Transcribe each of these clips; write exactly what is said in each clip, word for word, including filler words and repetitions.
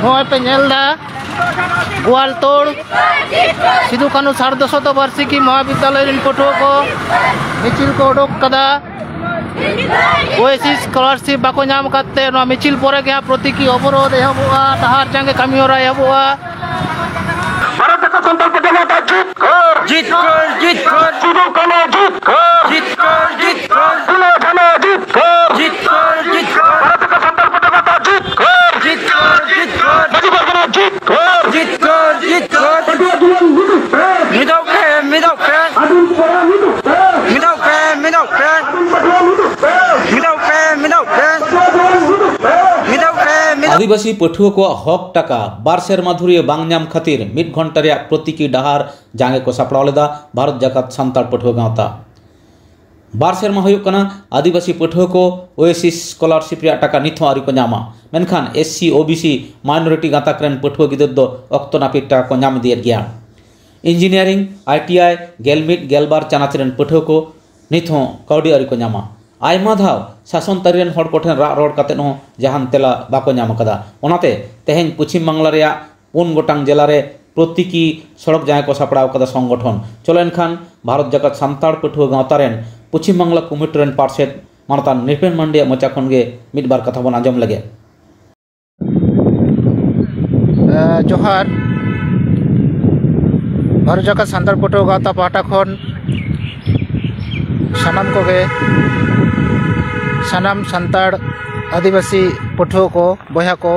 ᱱᱚᱜᱼᱚᱭ ᱯᱮ ᱧᱮᱞ ᱮᱫᱟ, ᱜᱳᱣᱟᱞᱛᱳᱲ ᱥᱤᱫᱩ ᱠᱟᱹᱱᱦᱩ ᱥᱟᱨᱫᱷᱚ ᱥᱚᱛᱚ ᱵᱟᱨᱥᱤᱠᱤ ᱢᱚᱦᱟᱵᱤᱫᱽᱫᱟᱞᱚᱭ ᱨᱮᱱ ᱯᱟᱹᱴᱷᱩᱣᱟᱹ ᱠᱚ ᱢᱤᱪᱷᱤᱞ ᱠᱚ ᱚᱰᱚᱠ ᱠᱟᱫᱟ᱾ ᱳᱭᱮᱥᱤᱥ ᱥᱠᱚᱞᱟᱨᱥᱤᱯ ᱵᱟᱠᱚ ᱧᱟᱢ ᱟᱠᱟᱫ ᱛᱮ ᱱᱚᱣᱟ ᱢᱤᱪᱷᱤᱞ ᱯᱚᱨᱮ ᱜᱮ ᱦᱟᱸᱜ ᱯᱨᱚᱛᱤᱠᱤ ᱚᱵᱚᱨᱳᱫᱷ ᱮᱦᱚᱵᱚᱜᱼᱟ, ᱰᱟᱦᱟᱨ ᱡᱟᱸᱜᱮ ᱠᱟᱹᱢᱤ ᱦᱚᱨᱟ ᱮᱦᱚᱵᱚᱜᱼᱟ᱾ ᱵᱷᱟᱨᱚᱛ ᱡᱟᱠᱟᱛ ᱥᱟᱱᱛᱟᱲ ᱯᱟᱹᱴᱷᱩᱣᱟᱹ ᱜᱟᱶᱛᱟ ᱡᱤᱛᱠᱟᱹᱨ! ᱡᱤᱛᱠᱟᱹᱨ, ᱡᱤᱛᱠᱟᱹᱨ! ᱥᱤᱫᱩ ᱠᱟᱹᱱᱦᱩ ᱡᱤᱛᱠᱟᱹᱨ! ᱡᱤᱛᱠᱟᱹᱨ, ᱡᱤᱛᱠᱟᱹᱨ! ᱯᱷᱩᱞᱳ ᱡᱷᱟᱱᱳ ᱡᱤᱛᱠᱟᱹᱨ! ᱡᱤᱛᱠᱟᱹᱨ, ᱡᱤᱛᱠᱟᱹᱨ! ᱵᱷᱟᱨᱚᱛ ᱡᱟᱠᱟᱛ ᱥᱟᱱᱛᱟᱲ ᱯᱟᱹᱴᱷᱩᱣᱟᱹ ᱜᱟᱶᱛᱟ ᱡᱤᱛᱠᱟᱹᱨ! ᱡᱤᱛᱠᱟᱹᱨ, ᱡᱤᱛᱠᱟᱹᱨ! ᱢᱟᱹᱡᱷᱤ ᱯᱟᱨᱜᱟᱱᱟ ᱡᱤᱛᱠᱟᱹᱨ! ᱡᱤᱛᱠᱟᱹᱨ, ᱡᱤᱛᱠᱟᱹᱨ! ᱯᱟᱹᱴᱷᱩᱣᱟᱹ ᱡᱩᱣᱟᱹᱱ ᱢᱤᱫᱚᱜ ᱯᱮ! ᱢᱤᱫᱚᱜ ᱯᱮ, ᱢᱤᱫᱚᱜ ᱯᱮ! ᱟᱹᱫᱤᱢ ᱯᱟᱹᱴᱷᱩᱣᱟᱹ ᱢᱤᱫᱚᱜ ᱯᱮ! ᱢᱤᱫᱚᱜ ᱯᱮ, ᱢᱤᱫᱚᱜ ᱯᱮ! ᱟᱹᱫᱤᱢ ᱯᱟᱹᱴᱷᱩᱣᱟᱹ ᱢᱤᱫᱚᱜ ᱯᱮ! ᱢᱤᱫᱚᱜ ᱯᱮ, ᱢᱤᱫᱚᱜ ᱯᱮ! ᱯᱟᱹᱴᱷᱩᱣᱟᱹ ᱡᱩᱣᱟᱹᱱ ᱢᱤᱫᱚᱜ ᱯᱮ! ᱢᱤᱫᱚᱜ ᱯᱮ, ᱢᱤᱫᱚᱜ ᱯᱮ! ᱟᱹᱫᱤᱵᱟᱹᱥᱤ ᱯᱟᱹᱴᱷᱩᱣᱟᱹ ᱠᱚᱣᱟᱜ ᱦᱚᱠ ᱴᱟᱠᱟ ᱵᱟᱨ ᱥᱮᱨᱢᱟ ᱫᱷᱩᱨᱤᱭᱟᱹ ᱵᱟᱝ ᱧᱟᱢ ᱠᱷᱟᱹᱛᱤᱨ ᱢᱤᱫ ᱜᱷᱚᱱᱴᱟ ᱨᱮᱭᱟᱜ ᱯᱨᱚᱛᱤᱠᱤ ᱰᱟᱦᱟᱨ ᱡᱟᱸᱜᱮ ᱠᱚ ᱥᱟᱯᱲᱟᱣ ᱞᱮᱫᱟ ᱵᱷᱟᱨᱚᱛ ᱡᱟᱠᱟᱛ ᱥᱟᱱᱛᱟᱲ ᱯᱟᱹᱴᱷᱩᱣᱟᱹ ᱜᱟᱶᱛᱟ᱾ ᱵᱟᱨ ᱥᱮᱨᱢᱟ ᱦᱩᱭᱩᱜ ᱠᱟᱱᱟ ᱟᱹᱫᱤᱵᱟᱹᱥᱤ ᱯᱟᱹᱴᱷᱩᱣᱟᱹ ᱠᱚ ᱳᱭᱮᱥᱤᱥ ᱥᱠᱚᱞᱟᱨᱥᱤᱯ ᱨᱮᱭᱟᱜ ᱴᱟᱠᱟ ᱱᱤᱛ ᱦᱚᱸ ᱟᱹᱣᱨᱤ ᱠᱚ ᱧᱟᱢᱟ, ᱢᱮᱱᱠᱷᱟᱱ S C, O B C, ᱢᱟᱭᱱᱚᱨᱤᱴᱤ ᱜᱟᱛᱟᱠ ᱨᱮᱱ ᱯᱟᱹᱴᱷᱩᱣᱟᱹ ᱜᱤᱫᱟᱹᱨ ᱫᱚ ᱚᱠᱛᱚ ᱱᱟᱹᱯᱤᱛ ᱴᱟᱠᱟ ᱠᱚ ᱧᱟᱢ ᱤᱫᱤᱭᱮᱫ ᱜᱮᱭᱟ᱾ ᱤᱧᱡᱤᱱᱤᱭᱟᱨᱤᱝ, ᱟᱭ ᱴᱤ ᱟᱭ, ᱜᱮᱞ ᱢᱤᱫ, ᱜᱮᱞ ᱵᱟᱨ ᱪᱟᱱᱟᱪ ᱨᱮᱱ ᱯᱟᱹᱴᱷᱩᱣᱟᱹ ᱠᱚ ᱱᱤᱛ ᱦᱚᱸ ᱠᱟᱹᱣᱰᱤ ᱟᱹᱣᱨᱤ ᱠᱚ ᱧᱟᱢᱟ᱾ ᱟᱭᱢᱟ ᱫᱷᱟᱣ ᱥᱟᱥᱚᱱ ᱛᱟᱹᱨᱤ ᱨᱮᱱ ᱦᱚᱲ ᱠᱚᱴᱷᱮᱱ ᱨᱟᱜ ᱨᱚᱲ ᱠᱟᱛᱮ ᱦᱚᱸ ᱡᱟᱦᱟᱱ ᱛᱮᱞᱟ ᱵᱟᱠᱚ ᱧᱟᱢ ᱟᱠᱟᱫᱟ᱾ ᱚᱱᱟᱛᱮ ᱛᱮᱦᱮᱧ ᱯᱚᱪᱷᱤᱢ ᱵᱟᱝᱞᱟ ᱨᱮᱭᱟᱜ ᱯᱩᱱ ᱜᱚᱴᱟᱝ ᱡᱮᱞᱟ ᱨᱮ ᱯᱨᱚᱛᱤᱠᱤ ᱥᱚᱲᱚᱠ ᱡᱟᱸᱜᱮ ᱠᱚ ᱥᱟᱯᱲᱟᱣ ᱟᱠᱟᱫᱟ ᱥᱚᱝᱜᱚᱴᱷᱚᱱ᱾ ᱪᱚᱞᱚ ᱮᱱᱠᱷᱟᱱ ᱵᱷᱟᱨᱚᱛ ᱡᱟᱠᱟᱛ ᱥᱟᱱᱛᱟᱲ ᱯᱟᱹᱴᱷᱩᱣᱟᱹ ᱜᱟᱶᱛᱟ ᱨᱮᱱ ᱯᱚᱪᱷᱤᱢ ᱵᱟᱝᱞᱟ ᱠᱚᱢᱤᱴᱤ ᱨᱮᱱ ᱯᱟᱨᱥᱮᱛ ᱢᱟᱱᱚᱛᱟᱱ ᱱᱨᱤᱯᱮᱱ ᱢᱟᱱᱰᱤᱭᱟᱜ ᱢᱚᱪᱟ ᱠᱷᱚᱱ ᱜᱮ ᱢᱤᱫ ᱵᱟᱨ ᱠᱟᱛᱷᱟ ᱵᱚᱱ ᱟᱸᱡᱚᱢ ᱞᱮᱜᱮ᱾ ᱮ, ᱡᱚᱦᱟᱨ᱾ ᱵᱷᱟᱨᱚᱛ ᱡᱟᱠᱟᱛ ᱥᱟᱱᱛᱟᱲ ᱯᱟᱹᱴᱷᱩᱣᱟᱹ ᱜᱟᱶᱛᱟ ᱯᱟᱦᱴᱟ ᱠᱷᱚᱱ ᱥᱟᱱᱟᱢ ᱠᱚᱜᱮ, ᱥᱟᱱᱟᱢ ᱥᱟᱱᱛᱟᱲ ᱟᱹᱫᱤᱵᱟᱹᱥᱤ ᱯᱟᱹᱴᱷᱩᱣᱟᱹ ᱠᱚ, ᱵᱚᱭᱦᱟ ᱠᱚ,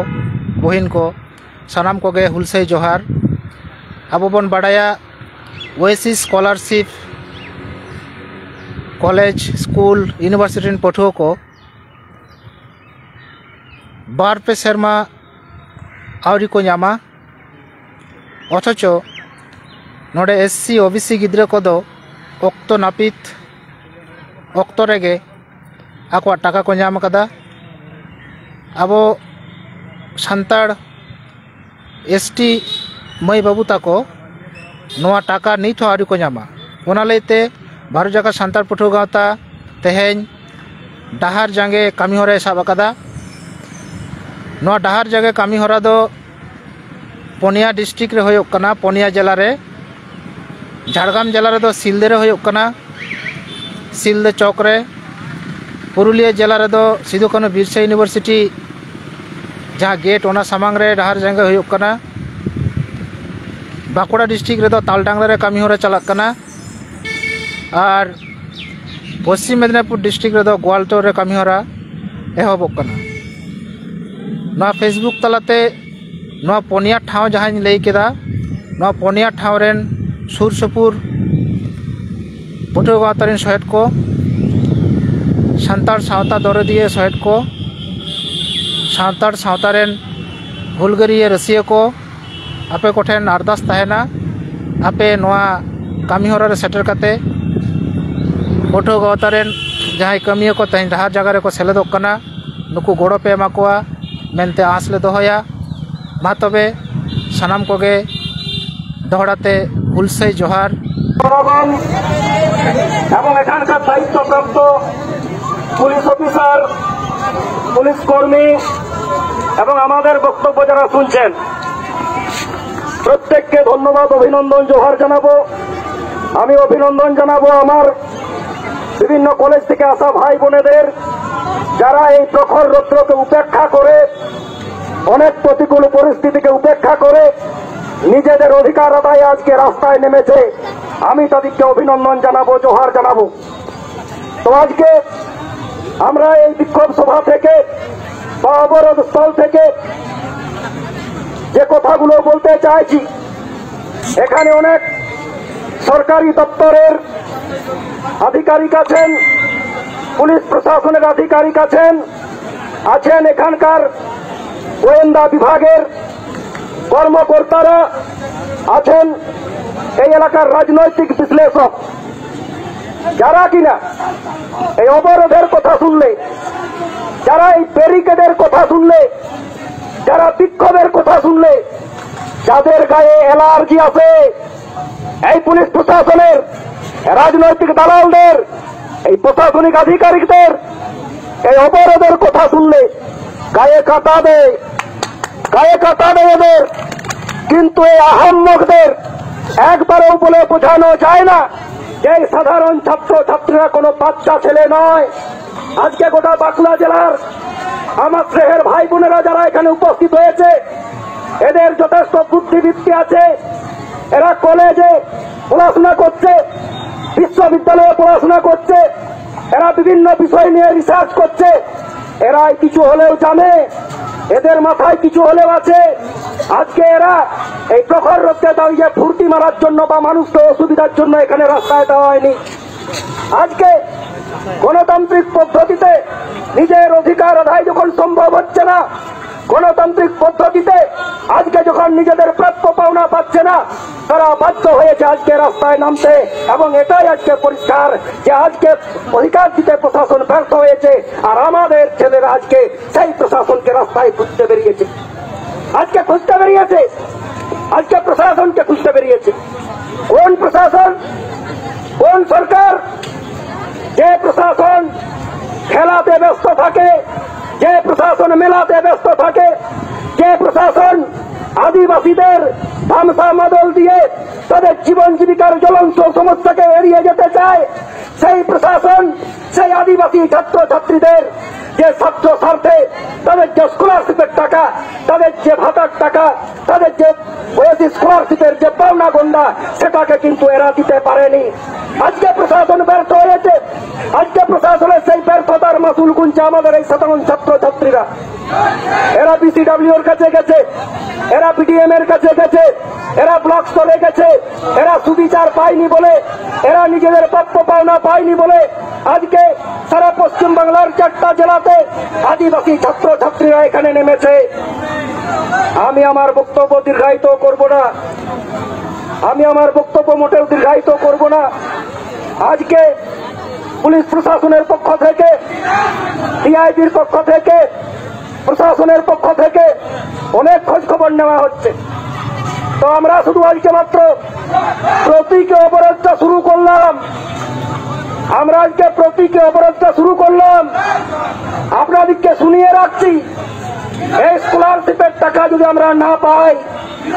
ᱵᱩᱦᱤᱱ ᱠᱚ, ᱥᱟᱱᱟᱢ ᱠᱚᱜᱮ ᱦᱩᱞᱥᱟᱹᱭ ᱡᱚᱦᱟᱨ᱾ ᱟᱵᱚ ᱵᱚᱱ ᱵᱟᱰᱟᱭᱟ, oasis scholarship college, school, university ᱨᱮᱱ ᱯᱟᱹᱴᱷᱩᱣᱟᱹ ᱠᱚ ᱵᱟᱨ ᱯᱮ ᱥᱮᱨᱢᱟ ᱟᱹᱣᱨᱤ ᱠᱚ ᱧᱟᱢᱟ, ᱚᱛᱷᱚᱪᱚ ᱱᱚᱰᱮ S C, O B C ᱜᱤᱫᱽᱨᱟᱹ ᱠᱚᱫᱚ ᱚᱠᱛᱚ ᱱᱟᱹᱯᱤᱛ, ᱚᱠᱛᱚ ᱨᱮᱜᱮ ᱟᱠᱚᱣᱟᱜ ᱴᱟᱠᱟ ᱠᱚ ᱧᱟᱢ ᱟᱠᱟᱫᱟ᱾ ᱟᱵᱚ ᱥᱟᱱᱛᱟᱲ ᱮᱥ ᱴᱤ ᱢᱟᱹᱭ ᱵᱟᱹᱵᱩ ᱛᱟᱠᱚ ᱱᱚᱣᱟ ᱴᱟᱠᱟ ᱱᱤᱛ ᱦᱚᱸ ᱟᱹᱣᱨᱤ ᱠᱚ ᱧᱟᱢᱟ᱾ ᱚᱱᱟ ᱞᱟᱹᱭᱛᱮ ᱵᱷᱟᱨᱚᱛ ᱡᱟᱠᱟᱛ ᱥᱟᱱᱛᱟᱲ ᱯᱟᱹᱴᱷᱩᱣᱟᱹ ᱜᱟᱶᱛᱟ ᱛᱮᱦᱮᱧ ᱰᱟᱦᱟᱨ ᱡᱟᱸᱜᱮ ᱠᱟᱹᱢᱤ ᱦᱚᱨᱟᱭ ᱥᱟᱵ ᱟᱠᱟᱫᱟ᱾ ᱱᱚᱣᱟ ᱰᱟᱦᱟᱨ ᱡᱟᱸᱜᱮ ᱠᱟᱹᱢᱤ ᱦᱚᱨᱟ ᱫᱚ ᱯᱚᱱᱭᱟ ᱰᱤᱥᱴᱨᱤᱠᱴ ᱨᱮ ᱦᱩᱭᱩᱜ ᱠᱟᱱᱟ, ᱯᱚᱱᱭᱟ ᱡᱮᱞᱟ ᱨᱮ᱾ ᱡᱷᱟᱲᱜᱨᱟᱢ ᱡᱮᱞᱟ ᱨᱮᱫᱚ ᱥᱤᱞᱫᱟᱹ ᱨᱮ ᱦᱩᱭᱩᱜ ᱠᱟᱱᱟ, ᱥᱤᱞᱫᱟᱹ ᱪᱚᱠ ᱨᱮ᱾ ᱯᱩᱨᱩᱞᱤᱭᱟᱹ ᱡᱮᱞᱟ ᱨᱮᱫᱚ ᱥᱤᱫᱩ ᱠᱟᱹᱱᱦᱩ ᱵᱤᱨᱥᱟ ᱤᱭᱩᱱᱤᱵᱷᱟᱨᱥᱤᱴᱤ ᱡᱟᱦᱟᱸ ᱜᱮᱴ, ᱚᱱᱟ ᱥᱟᱢᱟᱝ ᱨᱮ ᱰᱟᱦᱟᱨ ᱡᱟᱸᱜᱮ ᱦᱩᱭᱩᱜ ᱠᱟᱱᱟ᱾ ᱵᱟᱸᱠᱩᱲᱟ ᱰᱤᱥᱴᱨᱤᱠᱴ ᱨᱮᱫᱚ ᱛᱟᱞᱰᱟᱝᱨᱟ ᱨᱮ ᱠᱟᱹᱢᱤ ᱦᱚᱨᱟ ᱪᱟᱞᱟᱜ ᱠᱟᱱᱟ᱾ ᱟᱨ ᱯᱚᱥᱪᱤᱢ ᱢᱮᱫᱤᱱᱤᱯᱩᱨ ᱰᱤᱥᱴᱨᱤᱠᱴ ᱨᱮᱫᱚ ᱜᱳᱣᱟᱞᱴᱳᱲ ᱨᱮ ᱠᱟᱹᱢᱤ ᱦᱚᱨᱟ ᱮᱦᱚᱵᱚᱜ ᱠᱟᱱᱟ᱾ ᱱᱚᱣᱟ ᱯᱷᱮᱥᱵᱩᱠ ᱛᱟᱞᱟᱛᱮ ᱱᱚᱣᱟ ᱯᱚᱱᱭᱟ ᱴᱷᱟᱶ ᱡᱟᱦᱟᱸᱧ ᱞᱟᱹᱭ ᱠᱮᱫᱟ, ᱱᱚᱣᱟ ᱯᱚᱱᱭᱟ ᱴᱷᱟᱶ ᱨᱮᱱ ᱥᱩᱨ ᱥᱩᱯᱩᱨ ᱯᱟᱹᱴᱷᱩᱣᱟᱹ ᱜᱟᱶᱛᱟ ᱨᱮᱱ ᱥᱚᱦᱮᱫ ᱠᱚ, ᱥᱟᱱᱛᱟᱲ ᱥᱟᱶᱛᱟ ᱫᱚᱨᱚᱫᱤᱭᱟᱹ ᱥᱚᱦᱮᱫ ᱠᱚ, ᱥᱟᱱᱛᱟᱲ ᱥᱟᱶᱛᱟ ᱨᱮᱱ ᱦᱩᱞᱜᱟᱹᱨᱤᱭᱟᱹ ᱨᱟᱹᱥᱤᱭᱟᱹ ᱠᱚ, ᱟᱯᱮ ᱠᱚᱴᱷᱮᱱ ᱟᱨᱫᱟᱥ ᱛᱟᱦᱮᱱᱟ, ᱟᱯᱮ ᱱᱚᱣᱟ ᱠᱟᱹᱢᱤ ᱦᱚᱨᱟ ᱨᱮ ᱥᱮᱴᱮᱨ ᱠᱟᱛᱮ ᱯᱟᱹᱴᱷᱩᱣᱟᱹ ᱜᱟᱶᱛᱟ ᱨᱮᱱ ᱡᱟᱦᱟᱸᱭ ᱠᱟᱹᱢᱤᱭᱟᱹ ᱠᱚ ᱛᱮᱦᱮᱧ ᱰᱟᱦᱟᱨ ᱡᱟᱭᱜᱟ ᱨᱮᱠᱚ ᱥᱮᱞᱮᱫᱚᱜ ᱠᱟᱱᱟ, ᱱᱩᱠᱩ ᱜᱚᱲᱚ ᱯᱮ ᱮᱢᱟ ᱠᱚᱣᱟ ᱢᱮᱱᱛᱮ ᱟᱸᱥ ᱞᱮ ᱫᱚᱦᱚᱭᱟ᱾ ᱢᱟ ᱛᱚᱵᱮ ᱥᱟᱱᱟᱢ ᱠᱚᱜᱮ ᱫᱚᱦᱲᱟ ᱛᱮ ᱦᱩᱞᱥᱟᱹᱭ ᱡᱚᱦᱟᱨ᱾ জনগণ এবং এখানকার দায়িত্বপ্রাপ্ত পুলিশ অফিসার, পুলিশ কর্মী এবং আমাদের বক্তব্য যারা শুনছেন, প্রত্যেককে ধন্যবাদ, অভিনন্দন, জোহার জানাবো। আমি অভিনন্দন জানাবো আমার বিভিন্ন কলেজ থেকে আসা ভাই বোনেদের, যারা এই প্রখর রৌদ্রকে উপেক্ষা করে, অনেক প্রতিকূল পরিস্থিতিকে উপেক্ষা করে নিজেদের অধিকার আদায়ে আজকে রাস্তায় নেমেছে। আমি তাদেরকে অভিনন্দন জানাবো, জোহার জানাবো। তো আজকে আমরা এই বিক্ষোভ সভা থেকে বা অবরোধ স্থল থেকে যে কথাগুলো বলতে চাইছি, এখানে অনেক সরকারি দপ্তরের আধিকারিক আছেন, পুলিশ প্রশাসনের আধিকারিক আছেন, আছেন এখানকার গোয়েন্দা বিভাগের কর্মকর্তারা আছেন, এই এলাকার রাজনৈতিক বিশ্লেষক, যারা কিনা এই অবরোধের কথা শুনলে, যারা এই ব্যারিকেডের কথা শুনলে, যারা বিক্ষোভের কথা শুনলে, যাদের গায়ে অ্যালার্জি আছে, এই পুলিশ প্রশাসনের, রাজনৈতিক দালালদের, এই প্রশাসনিক আধিকারিকদের এই অবরোধের কথা শুনলে গায়ে কাটা দেয়, গায়ে কাটা দেয় এদের। কিন্তু এই আহাম্মকদের একবারও বলে বোঝানো যায় না যে এই সাধারণ ছাত্র ছাত্রীরা কোনো বাচ্চা ছেলে নয়। আজকে গোটা বাঁকুড়া জেলার আমার স্নেহের ভাই বোনেরা যারা এখানে উপস্থিত হয়েছে, এদের যথেষ্ট বুদ্ধিবৃত্তি আছে। এরা কলেজে পড়াশোনা করছে, বিশ্ববিদ্যালয়ে পড়াশোনা করছে, এরা বিভিন্ন বিষয় নিয়ে রিসার্চ করছে। এরা কিছু হলেও জানে, এদের মাথায় কিছু হলেও আছে। আজকে এরা এই প্রখর রোদে দাঁড়িয়ে ফুর্তি মারার জন্য বা মানুষকে অসুবিধার জন্য এখানে রাস্তায় দেওয়া হয়নি। আজকে গণতান্ত্রিক পদ্ধতিতে নিজের অধিকার আদায় যখন সম্ভব হচ্ছে না, গণতান্ত্রিক পদ্ধতিতে আজকে যখন নিজেদের প্রাপ্য পাওনা পাচ্ছে না, তারা বাধ্য হয়েছে আজকে রাস্তায় নামতে। এবং এটাই আজকে পরিষ্কার যে আজকে অধিকার দিতে প্রশাসন ব্যর্থ হয়েছে, আর আমাদের ছেলেরা আজকে সেই প্রশাসনকে রাস্তায় খুঁজতে বেরিয়েছে। আজকে খুঁজতে বেরিয়েছে, আজকে প্রশাসনকে খুঁজতে বেরিয়েছে। কোন প্রশাসন, কোন সরকার, যে প্রশাসন খেলাতে ব্যস্ত থাকে, যে প্রশাসন মেলাতে ব্যস্ত থাকে, যে প্রশাসন আদিবাসীদের ধামসা মাদল দিয়ে তাদের জীবন জীবিকার জ্বলন্ত সমস্যাকে এড়িয়ে যেতে চায়, সেই প্রশাসন সেই আদিবাসী ছাত্র ছাত্রীদের যে স্বার্থ স্বার্থে তাদের যে স্কলারশিপের টাকা, তাদের যে ভাতার টাকা, তাদের যে ওয়েসি স্কলারশিপের যে পাওনা গন্ডা, সেটাকে কিন্তু এরা দিতে পারেনি। আজকে প্রশাসন ব্যর্থ হয়েছে। আজকে প্রশাসনের সেই ব্যর্থতার মাসুল গুনছে আমাদের এই সাধারণ ছাত্র ছাত্রীরা। এরা বিসিডব্লিউ এর কাছে গেছে, এরা বিডিএম এর কাছে গেছে, এরা ব্লক স্তরে গেছে, এরা সুবিচার পায়নি বলে, এরা নিজেদের প্রাপ্য পাওনা পায়নি বলে আজকে সারা পশ্চিম বাংলার চারটা জেলাতে আদিবাসী ছাত্র ছাত্রীরা এখানে নেমেছে। আমি আমার বক্তব্য দীর্ঘায়িত করব না, আমি আমার বক্তব্য মোটেও দীর্ঘায়িত করব না। আজকে পুলিশ প্রশাসনের পক্ষ থেকে, ডিআইজির পক্ষ থেকে, প্রশাসনের পক্ষ থেকে অনেক খোঁজ খবর নেওয়া হচ্ছে। তো আমরা শুধু আজকে মাত্র প্রতীকী অবরোধটা শুরু করলাম, আমরা আজকে প্রতীকী অবরোধটা শুরু করলাম, আপনাদেরকে শুনিয়ে রাখছি, এই স্কলারশিপের টাকা যদি আমরা না পাই,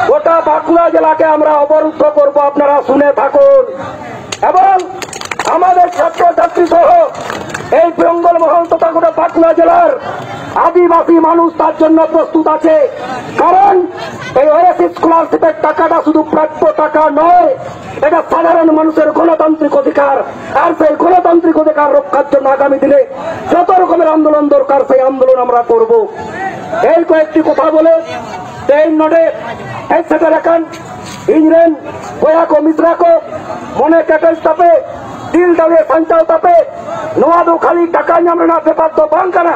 গোটা বাঁকুড়া জেলাকে আমরা অবরুদ্ধ করব, আপনারা শুনে থাকুন। এবং আমাদের ছাত্রছাত্রী সহ এই জঙ্গলমহল তথা গোটা বাঁকুড়া জেলার আদিবাসী মানুষ তার জন্য প্রস্তুত আছে। কারণ এই ওএসসি স্কলারশিপের টাকাটা শুধু প্রাপ্য টাকা নয়, এটা সাধারণ মানুষের গণতান্ত্রিক অধিকার। আর সেই গণতান্ত্রিক অধিকার রক্ষার জন্য আগামী দিনে যত রকমের আন্দোলন দরকার, সেই আন্দোলন আমরা করব। এই কয়েকটি কথা বলে ᱛᱮᱦᱮᱧ ᱱᱚᱰᱮ ᱦᱮᱡ ᱥᱮᱴᱮᱨ ᱟᱠᱟᱱ ᱤᱧ ᱨᱮᱱ ᱵᱚᱭᱦᱟ ᱠᱚ, ᱢᱤᱥᱨᱟ ᱠᱚ, ᱢᱚᱱᱮ ᱠᱮᱴᱮᱡ ᱛᱟᱯᱮ, ᱫᱤᱞ ᱫᱟᱲᱮ ᱥᱟᱧᱪᱟᱣ ᱛᱟᱯᱮ᱾ ᱱᱚᱣᱟ ᱫᱚ ᱠᱷᱟᱹᱞᱤ ᱴᱟᱠᱟ ᱧᱟᱢ ᱨᱮᱱᱟᱜ ᱵᱮᱯᱟᱨ ᱫᱚ ᱵᱟᱝ ᱠᱟᱱᱟ᱾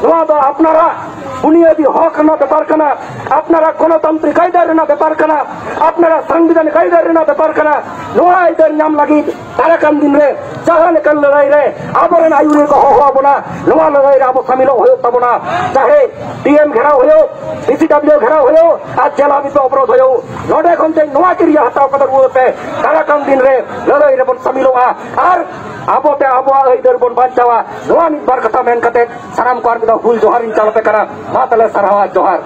ᱱᱚᱣᱟ ᱫᱚ ᱟᱯᱱᱟᱨᱟᱜ ᱵᱩᱱᱤᱭᱟᱹᱫᱤ ᱦᱚᱠ ᱨᱮᱱᱟᱜ ᱵᱮᱯᱟᱨ ᱠᱟᱱᱟ, ᱟᱯᱱᱟᱨᱟᱜ ᱜᱚᱱᱚᱛᱟᱱᱛᱨᱤᱠ ᱟᱹᱭᱫᱟᱹᱨ ᱨᱮᱱᱟᱜ ᱵᱮᱯᱟᱨ ᱠᱟᱱᱟ, ᱟᱯᱱᱟᱨᱟᱜ ᱥᱚᱝᱵᱤᱫᱷᱟᱱᱤᱠ ᱟᱹᱭᱫᱟᱹᱨ ᱨᱮᱱᱟᱜ ᱵᱮᱯᱟᱨ ᱠᱟᱱᱟ᱾ ᱱᱚᱣᱟ ᱟᱹᱭᱫᱟᱹᱨ ᱧᱟᱢ ᱞᱟᱹᱜᱤᱫ ᱫᱟᱨᱟᱭ ᱠᱟᱱ ᱫᱤᱱ ᱨᱮ ᱡᱟᱦᱟᱸ ᱞᱮᱠᱟᱱ ᱞᱟᱹᱲᱦᱟᱹᱭ ᱨᱮ ᱟᱵᱚᱨᱮᱱ ᱟᱹᱭᱩᱨᱤᱭᱟᱹ ᱠᱚ ᱦᱚᱦᱚ ᱟᱵᱚᱱᱟ, ᱱᱚᱣᱟ ᱞᱟᱹᱲᱦᱟᱹᱭ ᱨᱮ ᱟᱵᱚ ᱥᱟᱢᱤᱞᱚᱜ ᱦᱩᱭᱩᱜ ᱛᱟᱵᱚᱱᱟ᱾ ᱪᱟᱦᱮ ᱰᱤᱮᱢ ᱜᱷᱮᱨᱟᱣ ᱦᱩᱭᱩᱜ, ᱰᱤᱥᱤᱰᱟᱵᱞᱤᱭᱩ ᱜᱷᱮᱨᱟᱣ ᱦᱩᱭᱩᱜ, ᱟᱨ ᱡᱮᱞᱟ ᱵᱷᱤᱛᱨᱤ ᱚᱵᱚᱨᱳᱫᱷ ᱦᱩᱭᱩᱜ, ᱱᱚᱰᱮ ᱠᱷᱚᱱ ᱛᱮ ᱱᱚᱣᱟ ᱠᱤᱨᱭᱟᱹ ᱦᱟᱛᱟᱣ ᱠᱟᱛᱮ ᱨᱩᱣᱟᱹᱲ ᱯᱮ᱾ ᱫᱟᱨᱟᱭ ᱠᱟᱱ ᱫᱤᱱ ᱨᱮ ᱞᱟᱹᱲᱦᱟᱹᱭ ᱨᱮᱵᱚᱱ ᱥᱟᱢᱤᱞᱚᱜᱼᱟ ᱟᱨ ᱟᱵᱚᱛᱮ ᱟᱵᱚᱣᱟᱜ ᱟᱹᱭᱫᱟᱹᱨ ᱵᱚᱱ ᱵᱟᱧᱪᱟᱣᱟ᱾ ᱱᱚᱣᱟ ᱢᱤᱫ ᱵᱟᱨ ᱠᱟᱛᱷᱟ ᱢᱮᱱ ᱠᱟᱛᱮ ᱥᱟᱱᱟᱢ ᱠᱚ ᱟᱨ ᱢᱤᱫ ᱫᱷᱟᱣ ᱦᱩᱞ ᱡᱚᱦᱟᱨ ᱤᱧ ᱪᱟᱞ ᱟᱯᱮ ᱠᱟᱱᱟ᱾ ᱢᱟ ᱛᱟᱦᱞᱮ ᱥᱟᱨᱦᱟᱣ ᱟᱨ ᱡᱚᱦᱟᱨ᱾